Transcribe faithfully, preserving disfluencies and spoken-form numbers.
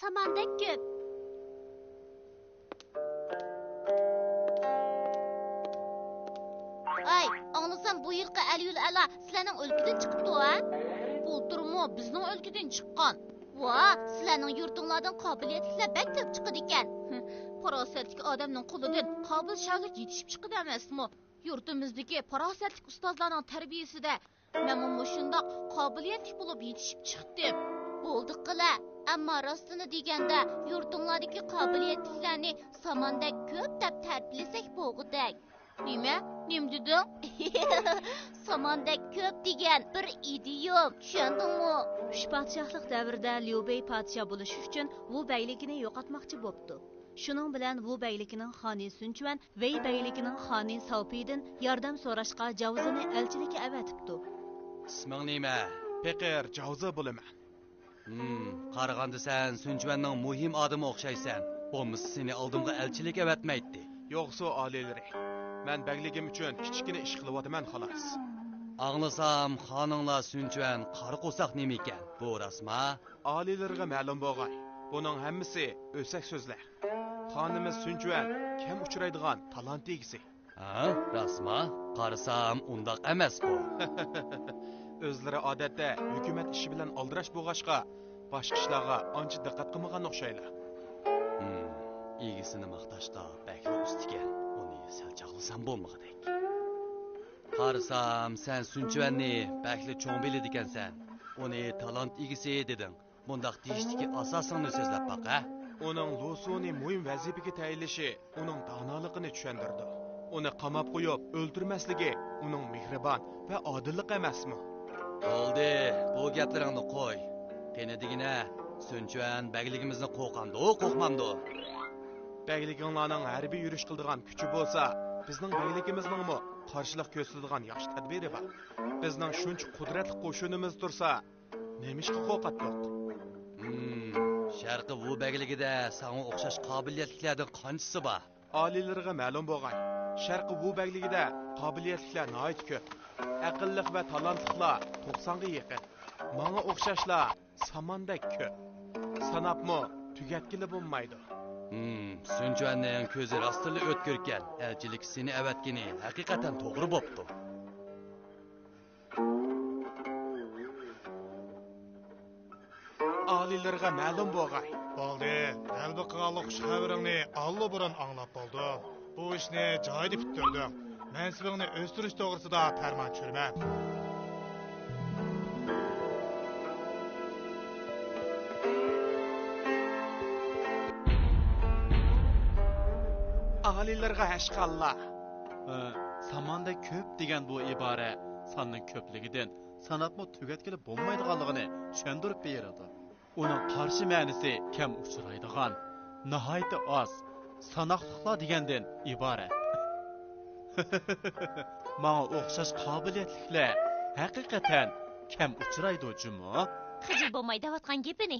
ساماندەك كۆپ. ئاي، ئاڭلىسام، بۇ يىلقى ئەلىيۇل ئەلا سىلەرنىڭ ئۆلكىدىن چىقىپتۇ، ھە؟ بۇلتۇرمۇ بىزنىڭ ئۆلكىدىن چىققان. ۋا، سىلەرنىڭ يۇرتۇڭلاردىن قابىلىيەتلىكلەر بەك كۆپ چىقىدىكەن. پاراسەتلىك ئادەمنىڭ قولىدىن قابىل شاگىرت يېتىشىپ چىقىدۇ ئەمەسمۇ؟ يۇرتىمىزدىكى پاراسەتلىك ئۇستازلارنىڭ تەربىيىسىدە مەنمۇ مۇشۇنداق قابىلىيەتلىك بولۇپ يېتىشىپ چىقتىم. بولدى قىلە، ئەمما راستىنى دېگەندە، يۇرتۇڭلاردىكى قابىلىيەتلىكلەرنى ساماندەك كۆپ دەپ تەرىپلىسەك بولغۇدەك. نېمە؟ نېمە دېدىڭ؟ ساماندەك كۆپ دېگەن بىر ئىدىيوم، چۈشەندىڭمۇ؟ ئۈچ پادىشاھلىق دەۋرىدە ليۇ بېي پادىشاھ بولۇش ئۈچۈن ۋۇ بەگلىكىنى يوقاتماقچى بوپتۇ. شۇنىڭ بىلەن ۋۇ بەگلىكىنىڭ خانى سۈنچۈەن ۋېي بەگلىكىنىڭ خانى ساۋپىدىن ياردەم سوراشقا جاۋزىنى ئەلچىلىككە ئەۋەتىپتۇ. ئىسمىڭ نېمە؟ پېقىر جاۋزى بولىمەن. ھىم، قارىغاندا سەن سۈنچۈەننىڭ مۇھىم ئادىمى ئوخشايسەن. بولمىسا سېنى ئالدىمغا ئەلچىلىك ئەۋەتمەيتتى. يوقسۇ ئالىيلىرى، مەن بەگلىكىم ئۈچۈن كىچىككىنە ئىش قىلىۋاتىمەن خالاس. ئاڭلىسام، خانىڭلار سۈنچۈەن قارا قورساق نېمە ئىكەن، بۇ راستما؟ ئالىيلىرىغا مەلۇم بولغاي، بۇنىڭ ھەممىسى ئۆسەك سۆزلەر. خانىمىز سۈنچۈەن كەم ئۇچرايدىغان تالانت ئىگىسى. ھە، راستما؟ قارىسام، ئۇنداق ئەمەسقۇ. ئۆزلىرى ئادەتتە ھۆكۈمەت ئىشى بىلەن ئالدىراش بولغاچقا، باشقا ئىشلارغا ئانچە دىققەت قىلمىغان ئوخشايلا. ھىم، ئىگىسىنى ماختاشتا بەكلا ئۇستىكەن، ئۇنى سەل چاغلىسام بولمىغۇدەك. قارىسام، سەن سۈنچۈەننى بەكلا چوڭ بىلىدىكەنسەن. ئۇنى تالانت ئىگىسى دېدىڭ. بۇنداق دېيىشتىكى ئاساسىڭنى سۆزلەپ باق، ھە؟ ئۇنىڭ لۇسۇنى مۇھىم ۋەزىپىگە تەيىنلىشى ئۇنىڭ دانالىقىنى چۈشەندۈرىدۇ. ئۇنى قاماپ قويۇپ ئۆلتۈرمەسلىكى ئۇنىڭ مېھرىبان ۋە ئادىللىق ئەمەسمۇ؟ بولدى، بۇ گەپلىرىڭنى قوي. قېنى دېگىنە، سۈنچۈەن بەگلىكىمىزنى قورقامدۇ، قورقمامدۇ؟ بەگلىكىڭلارنىڭ ھەربىي يۈرۈش قىلىدىغان كۈچى بولسا، بىزنىڭ بەگلىكىمىزنىڭمۇ قارشىلىق كۆرسىتىدىغان ياخشى تەدبىرى بار. بىزنىڭ شۇنچە قۇدرەتلىك قوشۇنىمىز تۇرسا، نېمىشقا قورقاتتۇق؟ ھىم، شەرقىي ۋۇ بەگلىكىدە ساڭا ئوخشاش قابىلىيەتلىكلەردىن قانچىسى بار؟ ئالىيلىرىغا مەلۇم بولغاي، شەرقىي ۋۇ بەگلىكىدە قابىلىيەتلىكلەر ناھايىتى كۆپ. ئەقىللىق ۋە تالانتلىقلار توقسانغا يېقىن. ماڭا ئوخشاشلار ساماندەك كۆپ. ساناپمۇ تۈگەتكىلى بولمايدۇ. ھىم، سۈنچۈەننىڭ كۆزى راستتىنلا ئۆتكۈركەن. ئەلچىلىك سېنى ئەۋەتكىنى ھەقىقەتەن توغرا بوپتۇ. ئالىيلىرىغا مەلۇم بولغاي. بولدى، غەلىبە قىلغانلىق خۇش خەۋىرىڭنى ئاللىبۇرۇن ئاڭلاپ بولدۇم. بۇ ئىشنى جايىدا پۈتتۈردۈڭ. مەنسىپىڭنى ئۆستۈرۈش توغرىسىدا پەرمان چۈشۈرىمەن. ئالىيلىرىغا ھەشقاللا. ئە، ساماندەك كۆپ دېگەن بۇ ئىبارە ساننىڭ كۆپلۈكىدىن ساناپمۇ تۈگەتكىلى بولمايدىغانلىقىنى چۈشەندۈرۈپ بېرىدۇ. ئۇنىڭ قارشى مەنىسى كەم ئۇچرايدىغان، ناھايىتى ئاز، ساناقلىقلا دېگەندىن ئىبارەت. ماڭا ئوخشاش قابىلىيەتلىكلەر ھەقىقەتەن كەم ئۇچرايدۇ جۇمۇ. خىجىل بولماي دەۋاتقان گېپىنى.